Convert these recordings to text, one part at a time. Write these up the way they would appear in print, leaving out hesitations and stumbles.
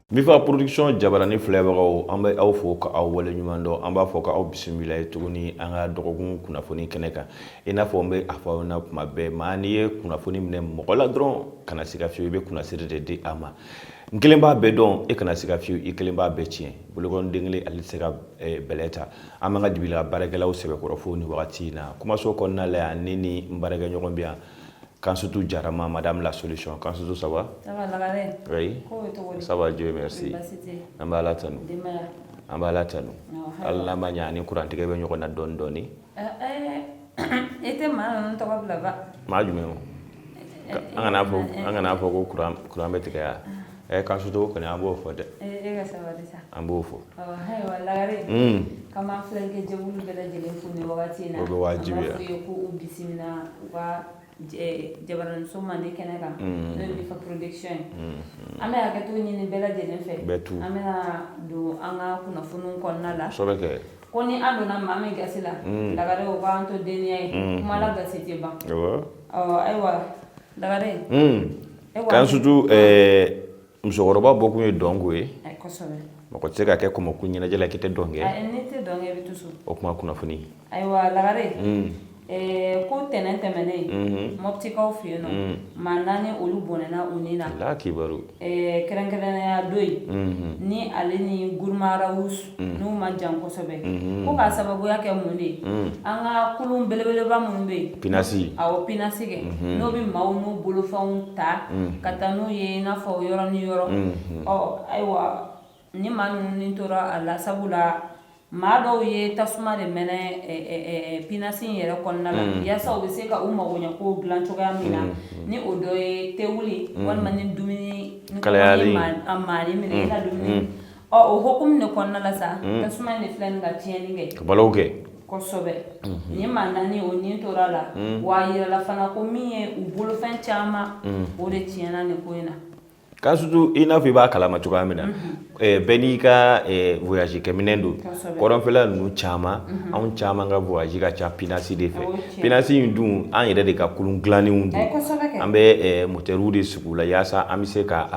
Mifa Production jabarani filɛbagaw, an bɛ aw fo ka aw waleɲuman dɔn. An b'a fɔ ka aw bisimila ye tuguni an ka dɔgɔkun kunnafoni kɛnɛ kan. I n'a fɔ n bɛ a fɔ aw ɲɛna tuma bɛɛ, maa n'i ye kunnafoni minɛ mɔgɔ la dɔrɔn, kana siga fiyewu, i bɛ kunnasiri de di a ma. N kelen b'a bɛɛ dɔn, e kana siga fiyewu, i kelen b'a bɛɛ tiɲɛ. Bolokɔni den kelen, ale tɛ se ka bɛlɛ ta. An b'an ka dibila baarakɛlaw sɛbɛkɔrɔ fo nin wagati in na. Kumaso kɔnɔna la yan, ne ni n baarakɛɲɔgɔn bɛ yan, Kansutu Jarama, madame la solution. Kansutu, ça va? Ça va, Lagare. Oui. Ko bɛ cogo di? Ça va, Dieu merci. Baasi tɛ yen. An bɛ Ala tanu. Denbaya? An bɛ Ala tanu. Awɔ. Hali n'a ma ɲɛ, ani kurantigɛ bɛ ɲɔgɔn na dɔɔni dɔɔni. E tɛ maa ninnu tɔgɔ bila ba. Maa jumɛn o? An kana fɔ ko kuran bɛ tigɛ yan. Kansutu, o kɔni, an b'o fɔ dɛ. E ka sabali sa. An b'o fɔ. Ɔ ayiwa Lagare. K'an b'an filɛlikɛ jɛkulu bɛɛ lajɛlen fo nin wagati in na. O bɛ wajibiya. An b'a f'u ye ko u bisimila u ka jabaraniso mande kɛnɛ kan, n'o ye Mifa Production ye. An bɛ hakɛto ɲini bɛɛ lajɛlen fɛ. Bɛɛ tu. An bɛna don an ka kunnafoniw kɔnɔna la. Kosɛbɛ kɛ. Ko ni an donna maa min gasi la, Lagare, o b'an to denya ye. Kuma la gasi tɛ ban. Ɔ ayiwa Lagare. E ko Kansutu, musokɔrɔba bɔkun ye dɔnko ye. Kosɛbɛ. Mɔgɔ tɛ se ka kɛ kɔmɔkun ɲɛnajɛ la k'i tɛ dɔn kɛ. N'i tɛ dɔn kɛ, i bɛ to so. O kuma kunnafoni. Ayiwa Lagare. Ko tɛnɛn tɛmɛnen, Mɔptikaw fɛ yen nɔ, maa naani olu bɔnɛna u ni na. La kibaru. Kɛrɛnkɛrɛnnenya dɔ yen ni ale ni Gurumarawus n'u ma jan kosɛbɛ, ko k'a sababuya kɛ mun de ye? An ka kulun belebeleba minnu bɛ yen. Pinasi. Awɔ, pinasi kɛ, n'o bɛ maaw n'u bolofɛnw ta ka taa n'u ye i n'a fɔ yɔrɔ ni yɔrɔ. Ɔ ayiwa, ni maa ninnu ni tora a la, sabula maa dɔw ye tasuma de mɛnɛ pinasi in yɛrɛ kɔnɔna la, yaasa u bɛ se ka u magoɲɛ ko dilan cogoya min na, ni o dɔ ye tewuli walima ni dumuni ni kalayali. A maani minɛ i ka dumuni. Ɔ o hokumu de kɔnɔna la sa, tasuma in de filɛ nin ka tiɲɛni kɛ. Ka balow kɛ. Kosɛbɛ. Nin maa naani o nin tora la, wa a yirala fana ko min ye u bolofɛn caman, o de tiɲɛna nin ko in na. Kansutu, i n'a fɔ i b'a kalama cogoya min na, bɛɛ n'i ka voyage kɛminɛ don. Kɔrɔnfɛla ninnu caman, anw caman ka voyage ka ca pinasi de fɛ. O ye tiɲɛ. Pinasi in dun, an yɛrɛ de ka kulun dilannenw don. Kosɛbɛ kɛ. An bɛ moteur de sigi u la yaasa an bɛ se ka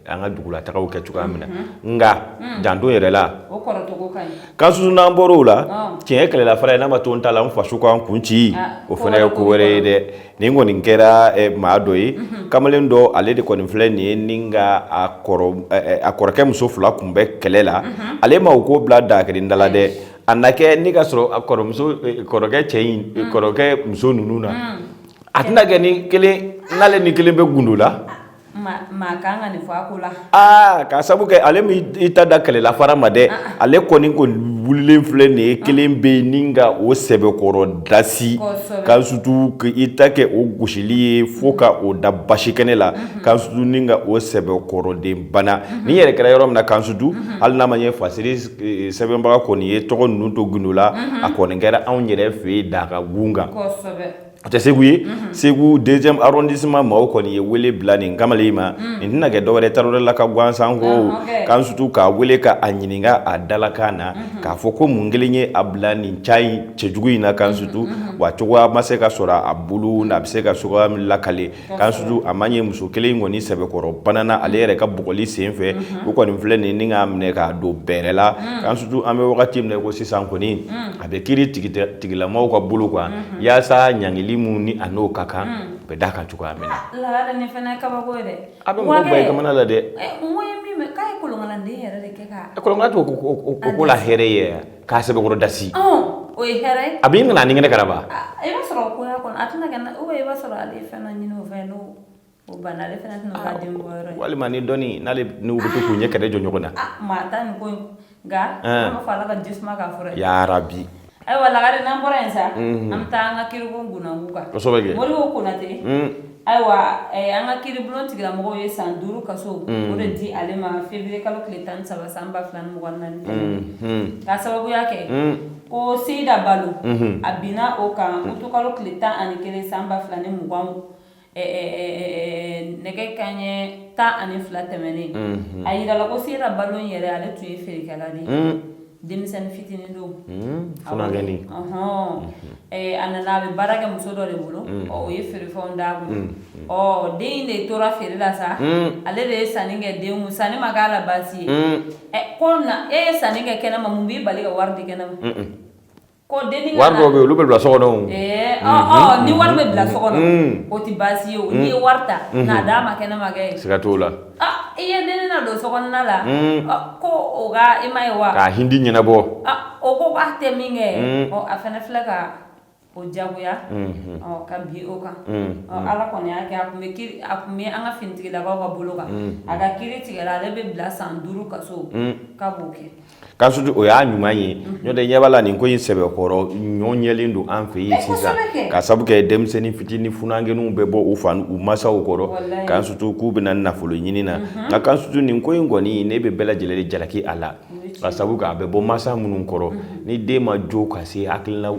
an ka dugulatagaw kɛ cogoya min na. Nka janto yɛrɛ la. O kɔrɔcogo ka ɲi. Kansutu, n'an bɔr'o la, tiɲɛ ye kɛlɛla fara ye, n'a ma to n ta la, n faso k'an kun ci, o fana ye ko wɛrɛ ye dɛ. Nin kɔni kɛra maa dɔ ye, kamalen dɔ, ale de kɔni filɛ nin ye, ni ka a kɔrɔkɛ muso fila tun bɛ kɛlɛ la. Ale ma o ko bila dakirin da la dɛ. A na kɛ ni ka sɔrɔ a kɔrɔmuso, kɔrɔkɛ cɛ in, kɔrɔkɛ muso ninnu na, a tɛna kɛ ni kelen n'ale ni kelen bɛ gundo la. Maa kan ka nin fɔ a ko la. Aa, k'a sabu kɛ ale min i ta da kɛlɛla fara ma dɛ, ale kɔni ko wulilen filɛ nin ye, kelen bɛ yen ni ka o sɛbɛkɔrɔ dasi. Kansutu, i ta kɛ o gosili ye fo ka o da basi kɛnɛ la. Kansutu, ni ka o sɛbɛkɔrɔden bana ni yɛrɛ kɛra yɔrɔ min na. Kansutu, hali n'a ma ɲɛ, fasiri sɛbɛnbaga kɔni ye tɔgɔ ninnu to gundo la, a kɔni kɛra anw yɛrɛ fɛ yen daga gun kan. O tɛ Segu ye, Segu deuxième arrondissement maaw kɔni ye wele bila nin kamalen ma. Nin tɛna kɛ dɔwɛrɛ tarawelela ka gansan ko. Kansutu, k'a wele ka a ɲininka a dalakan na, k'a fɔ ko mun kelen ye a bila nin ca in cɛjugu in na. Kansutu, wa cogoya ma se ka sɔrɔ a bolo a bɛ se ka cogoya min lakale. Kansutu, a ma ɲɛ, muso kelen in kɔni sɛbɛkɔrɔ banana ale yɛrɛ ka bugɔli sen fɛ. U kɔni filɛ nin ni k'a minɛ k'a don bɛrɛ la. Kansutu, an bɛ wagati min na ko sisan kɔni, a bɛ kiiri tigilamaw ka bolo kan, yaasa ɲangili mun ni a n'o ka kan, u bɛ d'a kan cogoya min na. Lagare, nin fana ye kabako ye dɛ. A bɛ mɔgɔ ba i kamana la dɛ. N ko ye min mɛn k'a ye kolonkalanden yɛrɛ de kɛ ka Kolonkala t'o ko la hɛrɛ ye k'a sɛbɛkɔrɔ dasi. O ye hɛrɛ ye. A bɛ ɲini ka na ni kɛnɛ karaba. I b'a sɔrɔ o koya kɔnɔ, a tɛna kɛ ou bien i b'a sɔrɔ ale ye fɛn dɔ ɲini o fɛ, n'o o banna, ale fana tɛna k'a den bɔ yɔrɔ ye. Walima ni dɔnni n'ale n'u bɛ to k'u ɲɛ kɛlɛ jɔ ɲɔgɔn na. Maa ta nin ko in, nka an b'a fɔ Ala ka ji suma k'a fura ye. Yarabi. Ayiwa Lagare, n'an bɔra yen sa, an bɛ taa an ka kiriko gunanku kan. Kosɛbɛ kɛ. Modibo Konate, ayiwa, an ka kiiribulon tigilamɔgɔw ye san 5 kaso o de di ale ma février kalo tile 13 san 2024 tɛmɛnen, k'a sababuya kɛ ko Seyida Balo, a binna o kan utu kalo tile 11 san 2020, nɛgɛ kanɲɛ 12 tɛmɛnen. A yirala ko Seyida Balo in yɛrɛ, ale tun ye feerekɛla de ye. Denmisɛnnin fitinin don, funankɛnin. Ɔhɔn, a nana, a bɛ baara kɛ muso dɔ de bolo. Ɔ, o ye feerefɛnw d'a kun. Ɔ, den in de tora feere la sa. Ale de ye sanni kɛ den kun, sanni ma k'a la baasi ye. Ɛ, ko na e ye sanni kɛ kɛnɛma, mun b'i bali ka wari di kɛnɛma? Ko dennin Wari dɔw bɛ yen, olu bɛ bila so kɔnɔ o. Ɛɛ, ɔ ɔ, ni wari bɛ bila so kɔnɔ, o tɛ baasi ye o. N'i ye wari ta n'a d'a ma kɛnɛma kɛ. Siga t'o la. Ah, i ye dennin na don so kɔnɔna la. Ɔ, ko o ka i ma ye wa? K'a hindi ɲɛnabɔ. Ah, o ko k'a tɛ min kɛ, ɔ, a fana filɛ ka o jagoya, ɔ, ka bi o kan. Ɔ, Ala kɔni y'a kɛ, a tun bɛ kiiri, a tun bɛ an ka finitigilakaw ka bolo kan. A ka kiiri tigɛra, ale bɛ bila san 5 kaso k'a b'o kɛ. K'a surtout o y'a ɲuman ye, n'o tɛ ɲɛ b'a la, nin ko in sɛbɛkɔrɔ ɲɔ ɲɛlen don an fɛ yen sisan, ka sabu kɛ denmisɛnnin fitinin funankɛninw bɛ bɔ u fa u masaw kɔrɔ, k'an surtout k'u bɛna nafolo ɲini na. Nka k'an surtout nin ko in kɔni, ne bɛ bɛɛ lajɛlen de jalaki a la, ka sabu kɛ a bɛ bɔ masa minnu kɔrɔ. Ni den ma jo ka se hakilina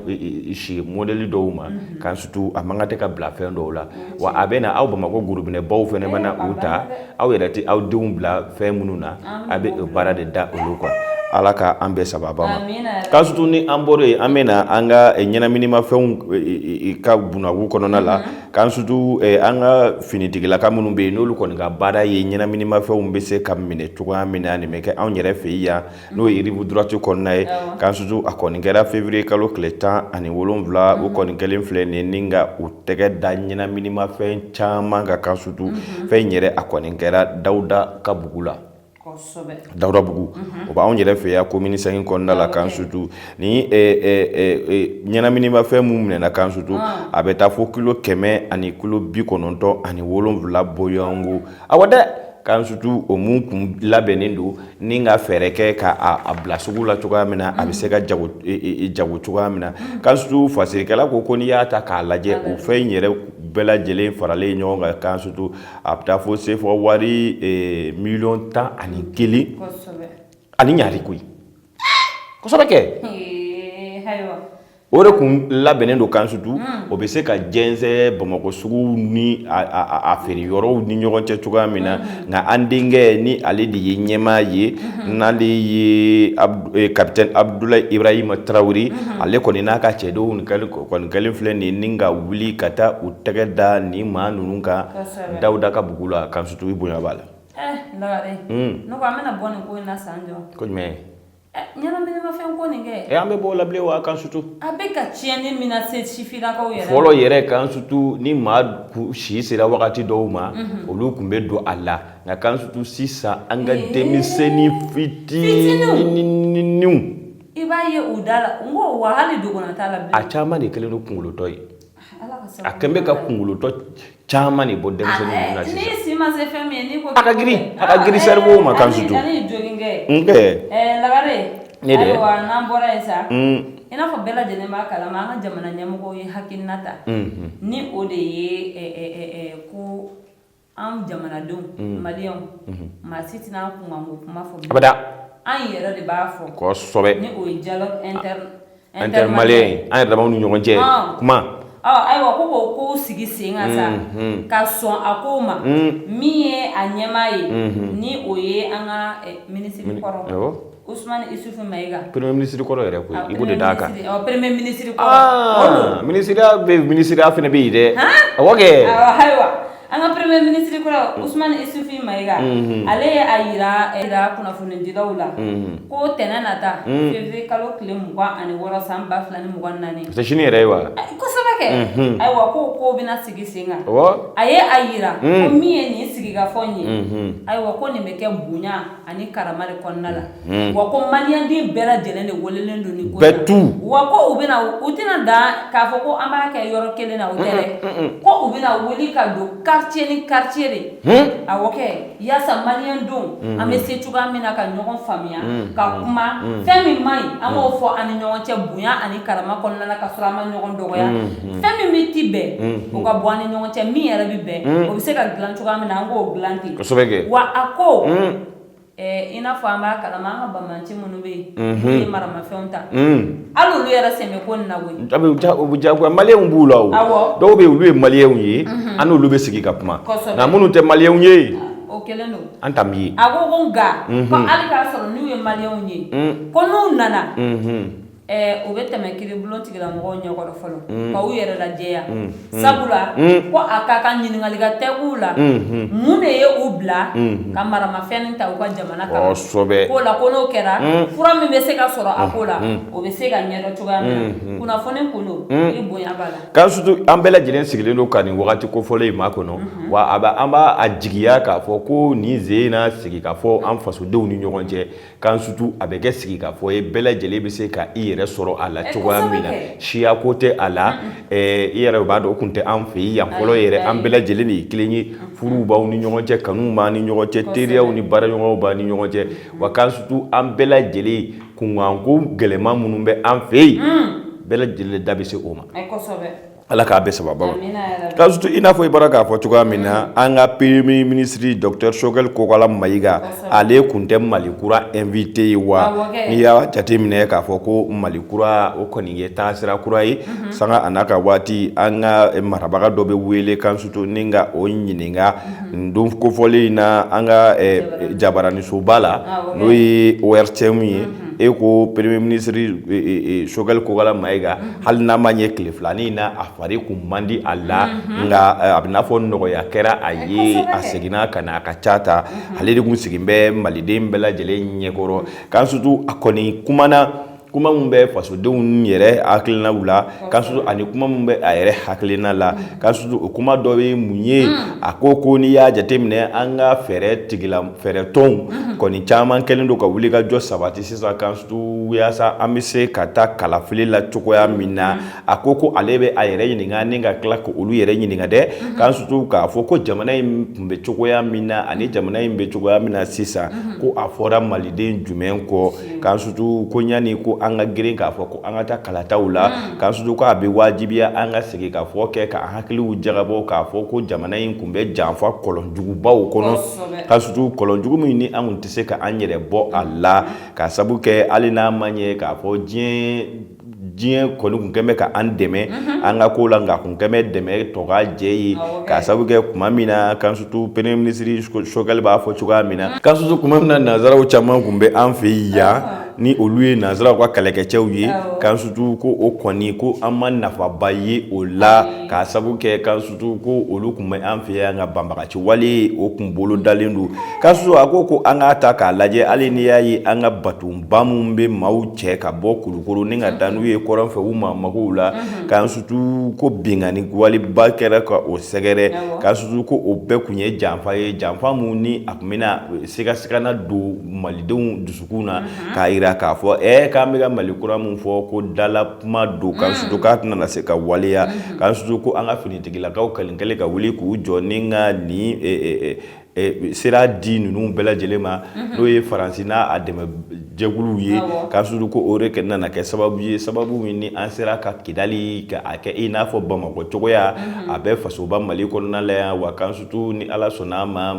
si modèle dɔw ma, k'an surtout a man kan tɛ ka bila fɛn dɔw la. Wa a bɛ na aw Bamakɔ gorobinɛbaw fana mana u ta, aw yɛrɛ tɛ aw denw bila fɛn minnu na, a bɛ o baara de da olu kan. Ala ka an bɛɛ sababa ma. K'an surtout ni an bɔra yen, an bɛ na an ka ɲɛnaminimafɛnw ka bunakun kɔnɔna la. K'an surtout an ka finitigilaka minnu bɛ yen, n'olu kɔni ka baara ye ɲɛnaminimafɛnw bɛ se ka minɛ cogoya min na, nin bɛ kɛ anw yɛrɛ fɛ yan, n'o ye rive droite kɔnɔna ye. K'an surtout a kɔni kɛra février kalo tile 17, o kɔni kɛlen filɛ nin ni ka u tɛgɛ da ɲɛnaminimafɛn caman kan. K'an surtout fɛn in yɛrɛ, a kɔni kɛra Dawuda ka bugu la, Dawudabugu, o b'anw yɛrɛ fɛ yan, commune 5 kɔnɔna la. K'an surtout ni ɲɛnaminimafɛn mun minɛna, k'an surtout a bɛ taa fo kilo 100 ani kilo 97 bɔɲɔgɔnko. Awɔ dɛ, k'an surtout o mun kun labɛnnen don ni ka fɛɛrɛ kɛ ka a bila sugu la cogoya min na, a bɛ se ka jago jago cogoya min na. K'an surtout fasirikɛla ko ko n'i y'a ta k'a lajɛ, o fɛn in yɛrɛ bɛɛ lajɛlen faralen ɲɔgɔn kan, k'an surtout a bɛ taa fo CFA wari miliyɔn 11 ani ɲari koyi. Kosɛbɛ kɛ, o de kun labɛnnen don. K'an surtout o bɛ se ka jɛnsɛn Bamakɔ sugu ni a feere yɔrɔw ni ɲɔgɔn cɛ cogoya min na. Nka an denkɛ ni ale de ye ɲɛmaa ye, n'ale ye capitaine Abdoulaye Ibrahima Traoré, ale kɔni n'a ka cɛdenw kɔni kɛlen filɛ nin ni ka wuli ka taa u tɛgɛ da nin maa ninnu kan Dawuda ka bugu la. K'an surtout i bonya b'a la. Lagare, ne ko an bɛna bɔ nin ko in na san jɔ? Ko jumɛn? Ɲɛnaminimafɛn ko nin kɛ. An bɛ bɔ o la bilen wa? K'an surtout A bɛ ka tiɲɛni min lase sifinnakaw yɛrɛ. Fɔlɔ yɛrɛ, k'an surtout ni maa si sera wagati dɔw ma, olu tun bɛ don a la. Nka k'an surtout sisan, an ka denmisɛnnin fitininw, I b'a ye u da la, n ko wa hali dogona t'a la bilen. A caman de kɛlen don kunkolotɔ ye. A kɛn bɛ ka kunkolotɔ caman de bɔ denmisɛnnin ninnu na sisan. N'i si ma se fɛn min ye, n'i ko A ka girin, a ka girin cerveau ma, k'an surtout. Ani jogin kɛ. N kɛ. Lagare. Ne de. Ayiwa, n'an bɔra yen sa. I n'a fɔ bɛɛ lajɛlen b'a kalama, an ka jamana ɲɛmɔgɔw ye hakilina ta. Ni o de ye ko an jamanadenw, maliyɛnw, maa si tɛna an kunkanko kuma fɔ. Abada. An yɛrɛ de b'a fɔ. Kosɛbɛ. Ni o ye dialogue inter intermalien, an yɛrɛ damaw ni ɲɔgɔn cɛ kuma. Ɔ, ayiwa, ko k'o kow sigi sen kan sa, ka sɔn a kow ma. Min ye a ɲɛmaa ye, ni o ye an ka minisiri kɔrɔ Ousmane Issoufou Maïga. Premier ministre kɔrɔ yɛrɛ koyi, i b'o de d'a kan. Premier ministre kɔrɔ. Minisiriya bɛ, minisiriya fana bɛ yen dɛ. Awɔ kɛ. Ayiwa, an ka premier ministre kɔrɔ Ousmane Issoufou Maïga, ale ye a yira kunnafonidilaw la ko tɛnɛn nata, février kalo tile 26 san 2024. O tɛ sini yɛrɛ ye wa? Kosɛbɛ kɛ. Ayiwa, ko ko bɛna sigi sen kan. A ye a yira ko min ye nin sigikafɔ in ye, ayiwa, ko nin bɛ kɛ bonya ani karama de kɔnɔna la. Wa ko maliyɛnden bɛɛ lajɛlen de welelen don nin ko Bɛɛ tu. Wa ko u bɛna, u tɛna dan k'a fɔ ko an b'a kɛ yɔrɔ kelen na, o tɛ dɛ, ko u bɛna wuli ka don quartier ni quartier de. Awɔ kɛ, yaasa maliyɛndenw an bɛ se cogoya min na ka ɲɔgɔn faamuya, ka kuma fɛn min man ɲi, an b'o fɔ an ni ɲɔgɔn cɛ bonya ani karama kɔnɔna la, ka sɔrɔ an ma ɲɔgɔn dɔgɔya. Fɛn min bɛ ti bɛn, o ka bɔ an ni ɲɔgɔn cɛ. Min yɛrɛ bɛ bɛn, o bɛ se ka dilan cogoya min na, an k'o dilan ten. Kosɛbɛ kɛ. Wa a ko i n'a fɔ an b'a kalama, an ka banbaanci minnu bɛ yen, n'u ye maramafɛnw ta, hali olu yɛrɛ sen bɛ ko nin na koyi. A bɛ o bɛ diyagoya, maliyɛnw b'u la o. Dɔw bɛ yen, olu ye maliyɛnw ye, an n'olu bɛ sigi ka kuma. Nka minnu tɛ maliyɛnw ye. O kelen don. An ta min ye. A ko ko nka ko hali k'a sɔrɔ n'u ye maliyɛnw ye, ko n'u nana, u bɛ tɛmɛ kiiribulon tigilamɔgɔw ɲɛkɔrɔ fɔlɔ ka u yɛrɛ lajɛya, sabula ko a ka kan ɲininkali ka tɛ la, mun de ye u bila ka maramafɛn ta u ka jamana kan? K'o la, ko n'o kɛra, fura min bɛ se ka sɔrɔ a ko la, o bɛ se ka ɲɛdɔn cogoya min na. Kunnafoni kun don, i bonya b'a la. K'a surtout an bɛɛ lajɛlen sigilen don ka nin wagati kofɔlen in makɔnɔ, wa a bɛ an b'a jigiya k'a fɔ ko nin sen in na, sigi ka fɔ an fasodenw ni ɲɔgɔn cɛ, kan surtout a bɛ kɛ sigi ka fɔ ye, bɛɛ lajɛlen bɛ se ka i yɛrɛ sɔrɔ a la cogoya min na. Siya ko tɛ a la, i yɛrɛ b'a dɔn, o tun tɛ an fɛ yan fɔlɔ yɛrɛ. An bɛɛ lajɛlen de ye kelen ye, furuw b'aw ni ɲɔgɔn cɛ, kanuw b'an ni ɲɔgɔn cɛ, teriyaw ni baaraɲɔgɔnw b'an ni ɲɔgɔn cɛ, wa kan surtout an bɛɛ lajɛlen kunkanko gɛlɛman minnu bɛ an fɛ yen, bɛɛ lajɛlen da bɛ se o ma. Ala k'a bɛɛ sababa. K'a surtout i n'a fɔ i bɔra k'a fɔ cogoya min na, an ka premier ministre docteur Choguel Kokalla Maïga, ale tun tɛ Mali kura invité ye. Wa n'i y'a jateminɛ k'a fɔ ko Mali kura, o kɔni ye taasira kura ye, sanga a n'a ka waati, an ka marabaga dɔ bɛ wele kan surtout ni ka o ɲininka nin don kofɔlen in na an ka jabaranisoba la, n'o ye ORTM ye. E ko premier ministre Choguel Kokalla Maïga, hali n'a ma ɲɛ tile filanin na, a fari kun man di a la, nka a bɛ n'a fɔ nɔgɔya kɛra a ye, a seginna ka na a ka ca ta. Ale de kun sigin bɛ maliden bɛɛ lajɛlen ɲɛkɔrɔ, kan surtout a kɔni kumana kuma min bɛ fasodenw yɛrɛ hakilinaw la, kan surtout ani kuma min bɛ a yɛrɛ hakilina la. Kan surtout o kuma dɔ ye mun ye? A ko ko n'i y'a jateminɛ, an ka fɛɛrɛ tigila fɛɛrɛtɔnw kɔni caman kɛlen don ka wuli ka jɔ sabati sisan, kan surtout yaasa an bɛ se ka taa kalafili la cogoya min na. A ko ko ale bɛ a yɛrɛ ɲininka ni ka tila ka olu yɛrɛ ɲininka dɛ, kan surtout k'a fɔ ko jamana in tun bɛ cogoya min na ani jamana in bɛ cogoya min na sisan, ko a fɔra maliden jumɛn kɔ? Kan surtout ko ɲani ko an ka girin k'a fɔ ko an ka taa kalataw la, kan surtout k'a bɛ wajibiya an ka segin ka fɔ kɛ k'an hakiliw jagabɔ k'a fɔ ko jamana in tun bɛ janfa kɔlɔnjugubaw kɔnɔ, kan surtout kɔlɔnjugu min ni an tun tɛ se ka an yɛrɛ bɔ a la, k'a sabu kɛ hali n'a ma ɲɛ k'a fɔ diɲɛ kɔni tun kɛn bɛ ka an dɛmɛ an ka ko la, nka kun kɛn bɛ dɛmɛ tɔ ka jɛ ye, k'a sabu kɛ tuma min na, kan surtout premier ministre Choguel b'a fɔ cogoya min na, kan surtout tuma min na nanzaraw caman tun bɛ an fɛ yan, ni olu ye nanzaraw ka kɛlɛkɛcɛw ye, kan surtout ko o kɔni ko an ma nafaba ye o la, k'a sabu kɛ kan surtout ko olu tun bɛ an fɛ yan, nka banbagaci wale o kun bolo dalen don. Kan surtout a ko ko an k'a ta k'a lajɛ, hali n'i y'a ye an ka batonba minnu bɛ maaw cɛ ka bɔ Kulukoro ni ka taa n'u ye kɔrɔn fɛ u ma magow la, kan surtout ko binkanni waleba kɛra ka o sɛgɛrɛ, kan surtout ko o bɛɛ kun ye janfa ye, janfa mun ni a tun bɛna sigasigana don malidenw dusukun na, k'a yira k'a fɔ k'an bɛ ka Mali kura mun fɔ, ko dala kuma don, kan surtout k'a tɛna se ka waleya. Kan surtout ko an ka finitigilakaw kelen kelen ka wuli k'u jɔ ni ka nin sira di ninnu bɛɛ lajɛlen ma, n'o ye Faransi n'a a dɛmɛ jɛkuluw ye, kan surtout ko o de nana kɛ sababu ye, sababu min ni an sera ka Kidali ka a kɛ i n'a fɔ Bamakɔ cogoya a bɛ fasoba Mali kɔnɔna la yan. Wa kan surtout ni Ala sɔnna a ma,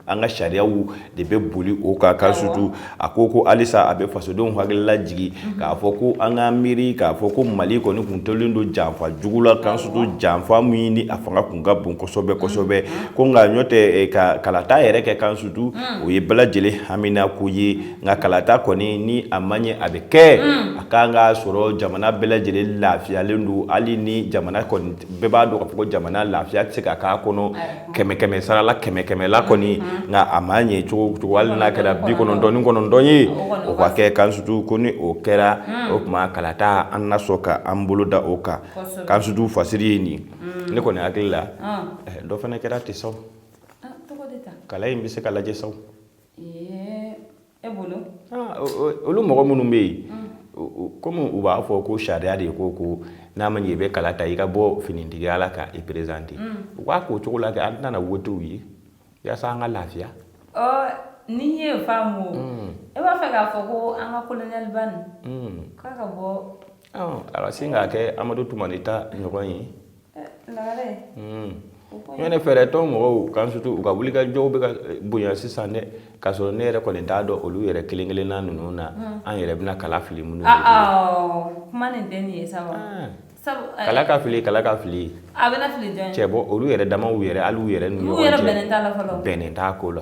an ka sariyaw de bɛ boli o kan. Kan surtout a ko ko halisa a bɛ fasodenw hakili lajigin k'a fɔ ko an ka miiri k'a fɔ ko Mali kɔni kun tolen don janfa jugu la, kan surtout janfa min ni a fanga kun ka bon kosɛbɛ kosɛbɛ, ko nka n'o tɛ ka kalata yɛrɛ kɛ, kan surtout o ye bɛɛ lajɛlen hamina ko ye. Nka kalata kɔni, ni a ma ɲɛ a bɛ kɛ, a kan k'a sɔrɔ jamana bɛɛ lajɛlen lafiyalen don. Hali ni jamana kɔni bɛɛ b'a dɔn k'a fɔ ko jamana lafiya tɛ se ka k'a kɔnɔ kɛmɛ kɛmɛ sara la, kɛmɛ kɛmɛ la kɔni, nka a ma ɲɛ cogo cogo, hali n'a kɛra 99 ye, o ka kɛ. Kan surtout ko ni o kɛra, o tuma kalata an na sɔn ka an bolo da o kan. Kan surtout fasiri ye nin. Ne kɔni hakili la, dɔ fana kɛra ten sa, kala in bɛ se ka lajɛ sa. E bolo? Olu mɔgɔ minnu bɛ yen, komi u b'a fɔ ko sariya de ko ko n'a ma ɲɛ i bɛ kala ta, i ka bɔ finitigiya la ka i présenter, u k'a k'o cogo la kɛ, an tɛna wote u ye yaasa an ka lafiya. Ni ye faamu, e b'a fɛ k'a fɔ ko an ka colonel ba nin k'a ka bɔ. A ka sin k'a kɛ Amadu Tumani ta ɲɔgɔn ye. Lagare. Ne fɛɛrɛ tɔn mɔgɔw, kan surtout u ka wulikajɔw bɛ ka bonya sisan dɛ, k'a sɔrɔ ne yɛrɛ kɔni t'a dɔn olu yɛrɛ kelen kelenna ninnu na, an yɛrɛ bɛna kala fili minnu. Kuma nin tɛ nin ye sa wa. Kala ka fili, kala ka fili. A bɛna fili jɔn ye? Cɛ bɔ olu yɛrɛ damaw yɛrɛ, hali u yɛrɛ n'u ɲɔgɔn cɛ. U yɛrɛ bɛnnen t'a la fɔlɔ. Bɛnnen t'a ko la.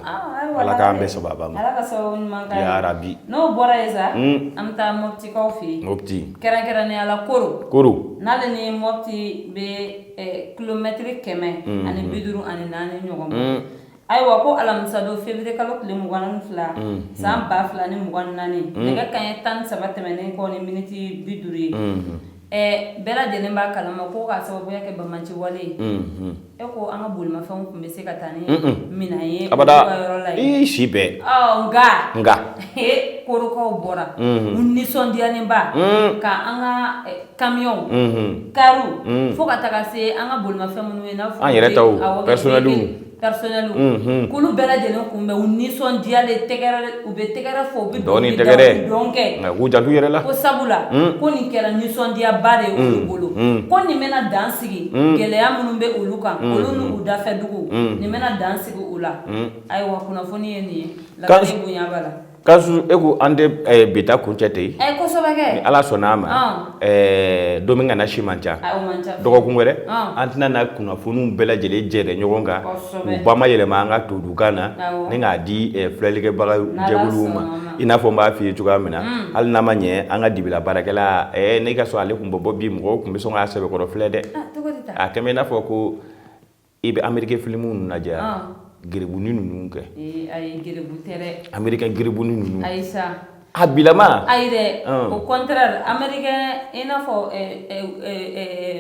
Ala k'an bɛɛ sababa ma. Ala ka sababu ɲuman k'an ye. Ya rabi. N'o bɔra yen sa, an bɛ taa Mɔptikaw fɛ yen. Mɔpti. Kɛrɛnkɛrɛnnenya la Koro. Koro. N'ale ni Mɔpti bɛ kilomɛtiri 154 ɲɔgɔn bɔ. Ayiwa ko alamisadon février kalo tile 22 san 2024, nɛgɛ kanɲɛ 13 tɛmɛnen kɔ ni miniti 50 ye. Bɛɛ lajɛlen b'a kalama ko k'a sababuya kɛ banbaanci wale ye, e ko an ka bolimafɛnw tun bɛ se ka taa ni minɛn ye abada ka yɔrɔ la i si bɛɛ. Nka Korokaw bɔra u nisɔndiyalenba ka an ka kamiyɔnw, kariw, fo ka taga se an ka bolimafɛn minnu ye, n'a fɔ an yɛrɛ taw, personnels. Personnels, k'olu bɛɛ lajɛlen kunbɛn u nisɔndiyalen, tɛgɛrɛ, u bɛ tɛgɛrɛ fɔ, u bɛ dɔn ni dɔnkili da, tɛgɛrɛ. U bɛ dɔn kɛ. Nka k'u janto u yɛrɛ la. Ko sabula ko nin kɛra nisɔndiyaba de ye olu bolo, ko nin bɛna dan sigi gɛlɛya minnu bɛ olu kan, olu n'u dafɛ dugu, nin bɛna dan sigi u la. Ayiwa, kunnafoni ye nin ye, lakali bonya b'a la. Kasu, e ko an tɛ bi ta kuncɛ ten. Ɛ, kosɛbɛ kɛ. Ni Ala sɔnna a ma, don min kana si man ca. O man ca. Dɔgɔkun wɛrɛ an tɛna na kunnafoniw bɛɛ lajɛlen jɛrɛ ɲɔgɔn kan, k'u bamayɛlɛma an ka todukan na ni k'a di filɛlikɛbaga jɛkuluw ma. I n'a fɔ n b'a f'i ye cogoya min na, hali n'a ma ɲɛ an ka dibila baarakɛla, ne ka sɔn ale tun bɛ bɔ bi, mɔgɔw tun bɛ sɔn k'a sɛbɛkɔrɔ filɛ dɛ. A kɛmɛ i n'a fɔ ko i bɛ Ameriki filimu ninnu lajɛ, gerebuni ninnu kɛ. Ayi, gerebu tɛ dɛ. Américain gerebuni ninnu. Ayi sa. A bilama. Ayi dɛ, au contraire, américain, i n'a fɔ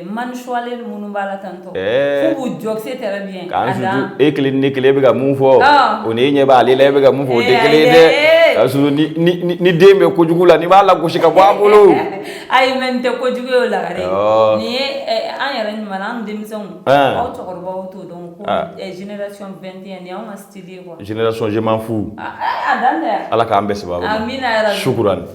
manusualen minnu b'a la tantɔ, f'u b'u jɔkise très bien. K'an sutu e kelen ne kelen bɛ ka mun fɔ, o ni e ɲɛ b'ale la, e bɛ ka mun fɔ, o tɛ kelen ye dɛ. K'a sɔrɔ ni den bɛ kojugu la, n'i b'a lagosi ka bɔ a bolo. Ayi, mais nin tɛ kojugu ye o lagare. Nin ye an yɛrɛ ɲuman, an denmisɛnw, aw cɛkɔrɔbaw t'o dɔn ko génération 21, nin y'anw ka style ye quoi. Génération je m'en fous. A dan tɛ. Ala k'an bɛɛ sababu. Amina yarabi. Shukuran.